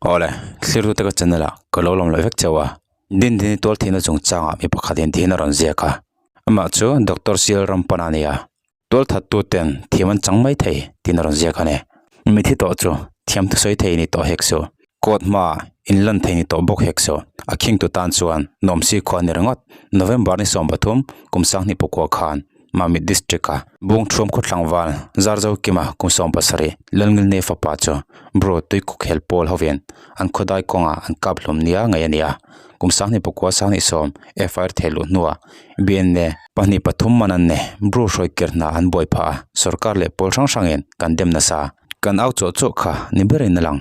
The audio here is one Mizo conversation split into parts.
Awle, thlir tute ka channel ah ka lo lawm leh vek chauh a. Dindini tual thihna chungchangah mi pakhat in thihin a rawn ziak a. Amah chu Doctor CL Rampana a ni a. Tual that tu ten thiam an chang mai thei tiin a rawn ziak a ni. Mithi tawh chu thiam thusawi thei ni tawh hek suh. Court hmaah in lan thei ni tawh bawk hek suh. A khing tu tan chuan nuamsi khua a ni ringawt. November ni 13 kum sanghnih pakua khan Mamit District a Bungthuam khaw tlangval Zarzo Kima kum 17 Lalngilnei fapa chu Bro Tuikhukhel pawl hovin an khawdai kawngah an kap hlawm nia ngaih a ni a. Kum sanghnih pakua sanghnih sawm FIR theh luh hnuah BNA pahnih pathum man an ni. Bru hruai kir hna an buai phah a, sorkar leh pawl hrang hrangin kan dem nasa. Kan au chawh chawh kha ni berin a lang.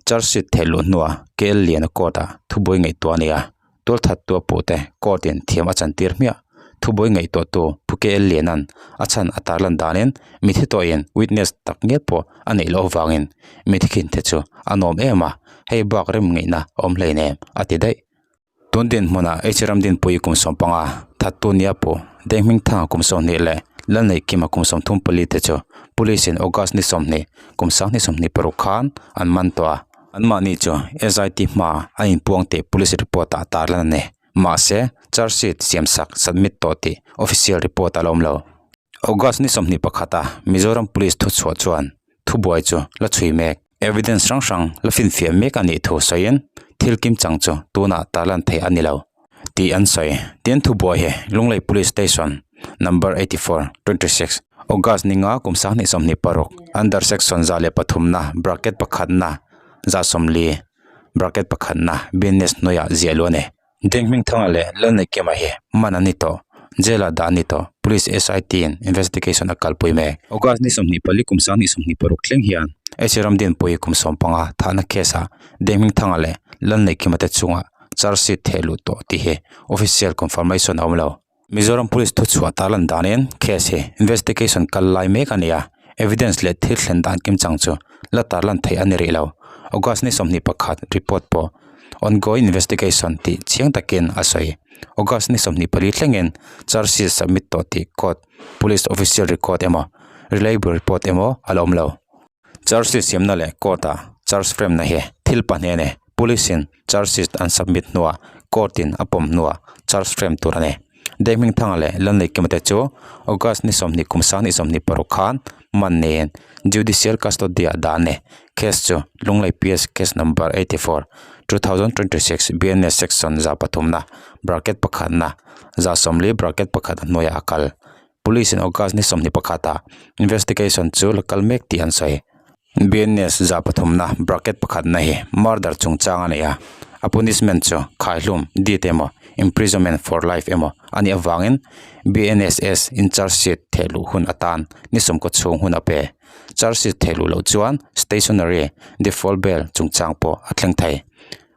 Charge sheet theh luh hnuah KL Liana court ah thubuai ngaihtuah a ni a, tualthat tua pawh te court in thiam a chantir hmiah. Thubuai ngaihtuah tu Pu KL Liana'n a chhan a tarlan danin mithi tawhin witness tak ngial pawh a neih loh avangin mithi khin te chu a nuam em a, hei bak rem ngaihna a awm hleinem a ti daih. Tun dinhmunah H Ramdinpuii kum 15, Thattu nia pawh Denghmingthanga kum 20 leh Lalneihkima kum 34 te chu Police in August ni 20 kum 2026 khan an man tawh a. Anmahni chu SIT hmaa a inpuang tih Police report ah tarlan a ni. Mahse, charge sheet siamsak submit tawh tih official report a la awm lo. August ni 21 a Mizoram Police thuchhuah chuan thubuai chu la chhui mek. Evidence hrang hrang la finfiah mek a nih thu sawiin thil kim chang chu tunah tarlan theih a ni lo tih an sawi. Tin thubuai hi Lunglei Police Station number 84, 26, August ninga kum 2026 under section 103na bracket pakhatna 140 bracket pakhatna BNS hnuaiah ziah luh a ni. Deng Hmingthanga leh Lalneihkima hi man an ni tawh. Jail ah dah an ni tawh. Police SIT in investigation a kalpui mek. August ni 24 kum 2026 thleng hian HA Ramdinpuii kum 15 thahna case ah Deng Hmingthanga leh Lalneihkima te chungah charge sheet theh luh tawh tih hi official confirmation a awm lo. Mizoram Police thuchhuah tarlan danin case hi investigation kal lai mek a ni a, evidence leh thil thlen dan kimchang chu la tarlan theih a ni rih lo. August ni 21 report pawh ongoing investigation tih chiang takin a sawi. August ni 24 thlengin charge sheet submit tawh tih court police official record emaw reliable report emaw a la awm lo. Charge sheet siamna leh court ah charge frame na hi thil pahnih a ni. Police in charge sheet an submit hnuah court in a pawm hnuah charge frame tur a ni. Dehmingthanga leh Lalneihkima te chu August ni 20 kum 2026 khan man niin judicial custody ah dah a ni. Case chu Lunglei PS case number 84, 2026 BNS section 3 na bracket pakhat na 140 bracket pakhat hnuaiah a kal. Police in August ni 21 ah investigation chu la kal mek tih an sawi. BNS 3 na bracket pakhat na hi murder chungchang a nei a, a punishment chu khaihlum, death emaw imprisonment for life emaw a nih avangin BNSS in charge sheet theh luh hun atan ni sawmkaw chhung hun a pe. Charge sheet theh luh loh chuan stationary default bail chungchang pawh a thleng thei.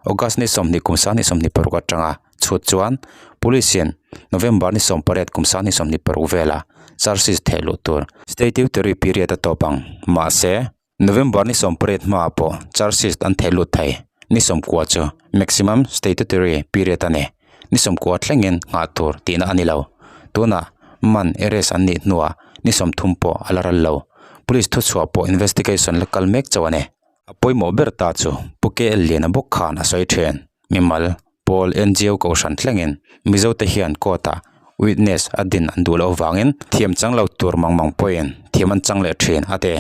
August ni 20 kum 2026 atanga chhut chuan Police in November ni 18 kum 2026 vela charge sheet theh luh tur statutory period a tawp ang. Mahse, November ni 18 hmaah pawh charge sheet an theh lut thei. Ni 90 chu maximum statutory period a ni. Ni 90 thlengin nghah tur tihna a ni lo. Tunah man arrest an nih hnuah ni 30 pawh a la ral lo. Police thuchhuah pawh investigation la kal mek chauh a ni. A pawimawh ber ta chu Pu KL Liana bawk khan a sawi thin. Mimal, pawl NGO kohhran thlengin Mizo te hian court ah witness a din an duh loh avangin thiam chang lo tur mang mang pawhin thiam an chang leh thin a ti.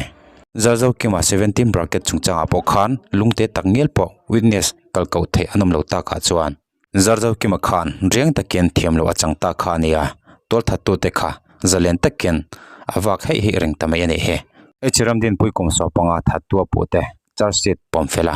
Zarzo Kima 17 bracket chungchangah pawh khan lungte tak ngial pawh witness kal koh theih an awm lo takah chuan Zarzo Kima khan riang takin thiam loh a chang ta kha a ni a, tualthattute kha zalen takin a vak heih heih reng ta mai a nih hi. H Ramdinpui kum 15 thattu a puhte charge sheet pawm fel a,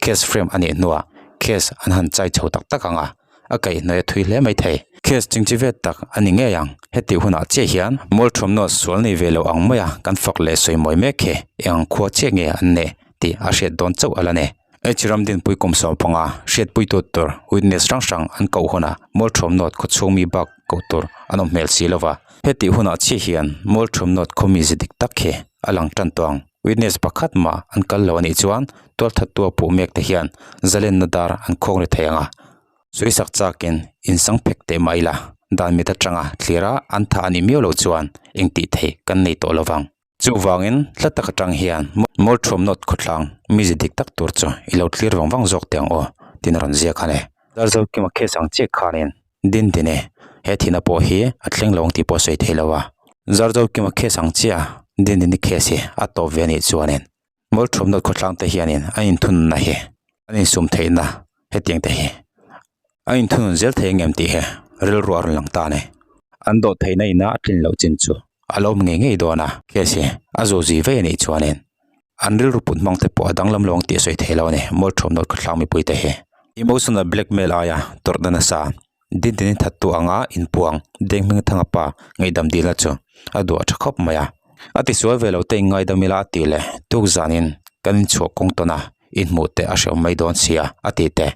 case frame a nih hnuah case an han chai chho tak tak ang a, a kaihhnawih a thui hle mai thei. Case chingchi vet tak a ni ngei ang, heti hunah chiah hian mawl thawmhnaw sual nei ve lo ang maia kan fak leh sawi mawi mek hi eng khua chiah nge an neih tih a hriat dawn chauh a la ni. H Ramdinpui kum 15 hriatpui tut tur witness hrang hrang an koh hunah mawl thawmhnaw khaw chhung mi bak koh tur an awm hmel si lova, heti hunah chiah hian mawl thawmhnaw khaw mi zi dik tak hi a lang tan tawh ang. Witness pakhat mah an kal lo a nih chuan tualthattu a puh mek te hian zalenna dar an khawng ri thei ang a. Sawisak chakin insang phek teh mah ila dan mit atanga thlir a an tha a nih miau loh chuan engtih theih kan nei tawh lovang. Chuvangin hla tak atang hian Mawlthuam North khawtlang mize dik tak tur chu i lo thlir vang vang zawk teh ang aw tiin a rawn ziak a ni. Zarzokima case ang chiah khanin din din e, he thihna pawh hi a thleng lo ang tih pawh a sawi thei lo a. Zarzokima case ang chiah din din i case hi a tawp ve a nih chuanin Mawlthuam North khawtlang te hianin an inthununna hi an insum theihna hetiang te hi a inthunun zel thei ang em tih hi rilru a rawn lang ta a ni. An dawh theihna ina a tlin loh chin chu a lo awm ngei ngei dawn a, case hi a zu zui vei a nih chuanin an rilru put hmang te pawh a danglam lo ang tih a sawi thei lo a ni Mawlthuam North khawtlang mipui te hi. Emotional blackmail aia tawrhna nasa Dindinin thattu anga inpuang Deng Hmingthanga pa ngaihdam dilna chu a duah tha khawp mai a. A tisual ve lo te inngaidam ila a tih leh tuk zanin kan inchhuah kawng tawn a, inhmuh te a hrehawm mai dawn sia a tih te,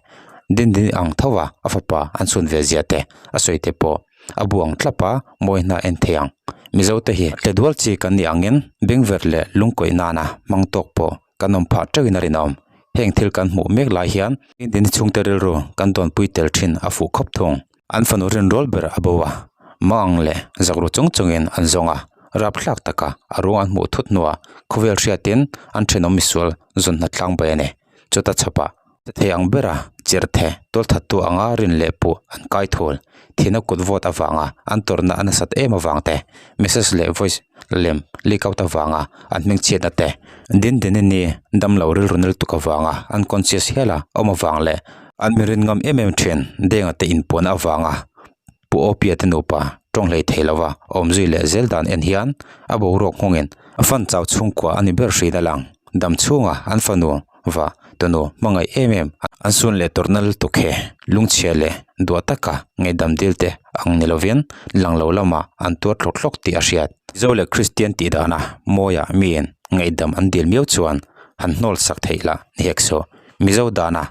Dindini ang tho a a fapa an chhun ve zia te a sawi te pawh a bu ang tlap a mawi hna en thei ang. Mizo te hi tle dual chi kan nih angin bengverh leh lungkawih nana hmang tawk pawh kan awm phah teuhin a rinawm. Heng thil kan hmuh mek lai hian Indian chhungte rilru kan dawnpui tel thin a fuh khawp thung. An fanu rinrawl ber a bo a, mang leh zakru chung chungin an zawng a, rapthlak taka a ruang an hmuh thut hnuah khawvel hriatin an thenawm misual zawn hna tlang bai a ni. Chuta chhapah thei ang bera chirhthe tualthattu anga rin leh puh an kai thul. Thihna kut vote avanga an tawrhna a nasat em avang te, message leh voice lem leak out avanga an hmingchhiatna te, din dinin ni damlo rilru nel tuk avanga unconscious hiala awm avang leh an mi rin ngam em em thin denga te inpuahna avanga Pu Opia te nupa tawng hlei thei lova awm zui leh zel dan en hian a boruak nghawngin a fan chau chhungkua a ni ber hrin a lang. Dam chhunga an fanu va tunu hmangaih em em an sun leh tawrhna lutuk he lungchhia leh duah taka ngaihdam dil te ang ni lovin lang lo lamah an tuar thlawk thlawk tih a hriat. Mizo leh Kristian tih dana mawiah miin ngaihdam an dil miau chuan han hnawl sak theih lah ni hek suh. Mizo dana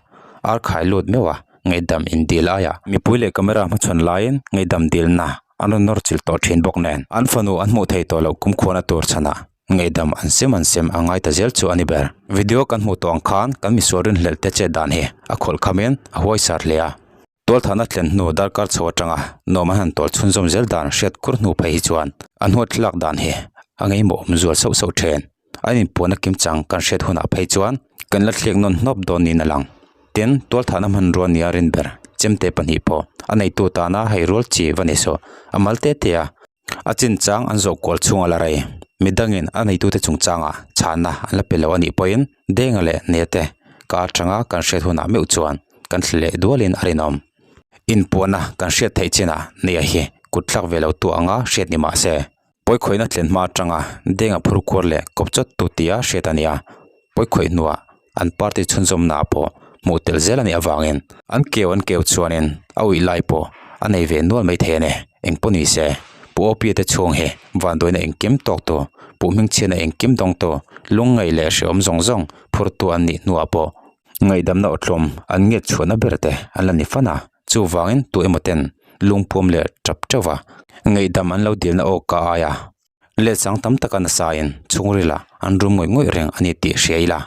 ar khai lut meuh a ngaihdam indil aia mipui leh camera hmachhawn laiin ngaihdam dilna an rawn nawr chilh tawh thin bawk nen an fanu an hmuh thei tawh loh kumkhuana tur chhanah Ngaihdam an sem an sem a ngai ta zel chu a ni ber. Video kan hmuh tawh ang khan kan misual rinhlelh te chet dan hi a khawlh khamin a huaisar hle a. Tualthahna thlen hnu darkar chho atanga nuam an han tawl chhunzawm zel dan hriat kur hnu phei hi chuan an huat thlak dan hi a ngaihmawh awm zual sauh sauh thin. An inpuahna kimchang kan hriat hunah phei chuan kan la thliak nawn hnawp dawn niin a lang. Tin, tualthahna hmanrua nia rin ber chemte pahnih pawh a neitu tana hei rual chi va ni suh. A mal te te a. A chinchang an zawh kual chhung a la rei. Midangin a neitute chungchangah chhanna an la pe lo a nih pawhin Denga leh Nete ka atanga kan hriat hunah meuh chuan kan thli leh dualin a rinawm. Inpuahna kan hriat theih chinah Neia hi kut thlak ve lo tu anga hriat ni mah se, pawikhawihna thlen hma atanga Denga phur kuar leh kawp chawt tu tia hriat a ni a, pawikhawih hnuah an party chhunzawmnaah pawh hmuh tel zel a nih avangin an keu an keu chuanin a uih lai pawh a nei ve nual mai thei a ni. Engpawh ni se, Pu Opia te chhung hi vanduaina engkim tawk tu, Pu Hmingchhiana engkim dawng tu, lungngaih leh hrehawm zawng zawng phurtu an nih hnuah pawh ngaihdamna awtlawm an ngiat chhuahna ber te an la ni fan a, chuvangin tu emaw ten lungpuam leh tap teuh va ngaihdam an lo dilna aw ka aia Lehchang tam taka nasain chhungrila an rum ngawih ngawih reng a ni tih hria ila,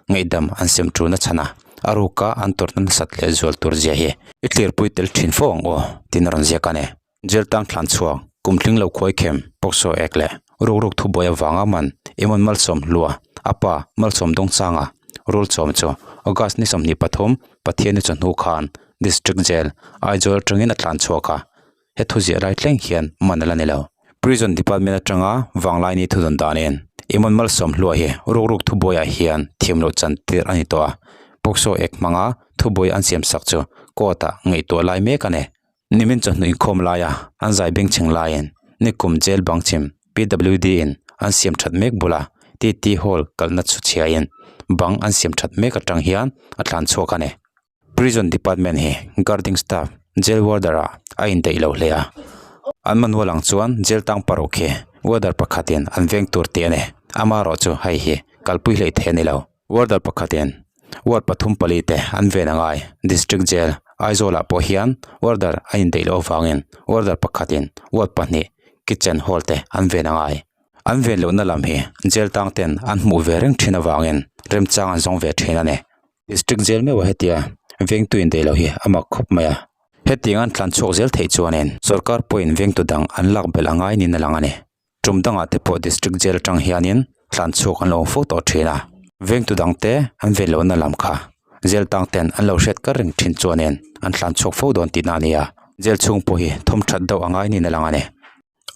ngaihdam an sem ṭulna chhan a, a ruka an tawrhna nasat leh zual tur zia hi i tlirpui tel ṭhin fo ang aw, tiin a rawn ziak a ni. Jail tang thlan chhuak, kum tling lo khuai khem, Pawksaw ek leh ruk ruk thubuai avanga man Emon Malsawm hlua, a pa Malsawm Dawngchanga rul chawm chu August ni 23, Pathianni chawhnu khan District Jail, Aizawl atangin a tlan chhuak a, He thu ziah lai thleng hian man a la ni lo. Prison Department atanga Vanglaini thudawn danin Emon Malsawm Hlua hi ruk ruk thubuaiah hian thiam loh chan tir a ni tawh a. Pawksaw ek hmanga thubuai an siam sak chu court ah ngaihtuah lai mek a ni. Nimin chawhnu inkhawm laia an zai bengchheng laiin nikum jail bang chim PWD in an siam that mek bula TT Hall kalna chu chhiain bang an siam that mek atang hian a tlan chhuak a ni. Prison Department hi guarding staff jail warder ah a indaih lo hle a, an manual ang chuan jail tang paruk hi warder pakhatin an veng tur tih a ni, amaherawh chu hei hi kalpui hleih theih a ni lo. Warder pakhatin ward pathum pali te an ven a ngai, District Jail Aizawl ah pawh hian warder a indaih loh avangin warder pakhatin ward pahnih kitchen hall te an ven a ngai. An ven lohna lam hi jail tang ten an hmuh ve reng thin avangin remchang an zawng ve thin a ni. District jail meuh a hetia vengtu indaih loh hi a mak khawp mai a. Hetiang an tlan chhuak zel theih chuanin sorkar pawhin vengtu dang an lak belh a ngai niin a lang a ni. Tum dangah te pawh district jail atang hianin tlan chhuak an lo awm fo tawh thin a. Vengtu dang te an vel lohna lam kha jail tang ten an lo hriat kar reng thin chuanin an tlan chhuak fo dawn tihna a ni a. Jail chhung pawh hi thawm that deuh a ngai niin a lang a ni.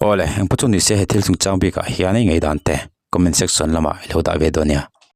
Awle, engpawh chu ni se he thil chungchang bikah hian i ngaihdan te comment section lamah i lo dah ve dawn nia.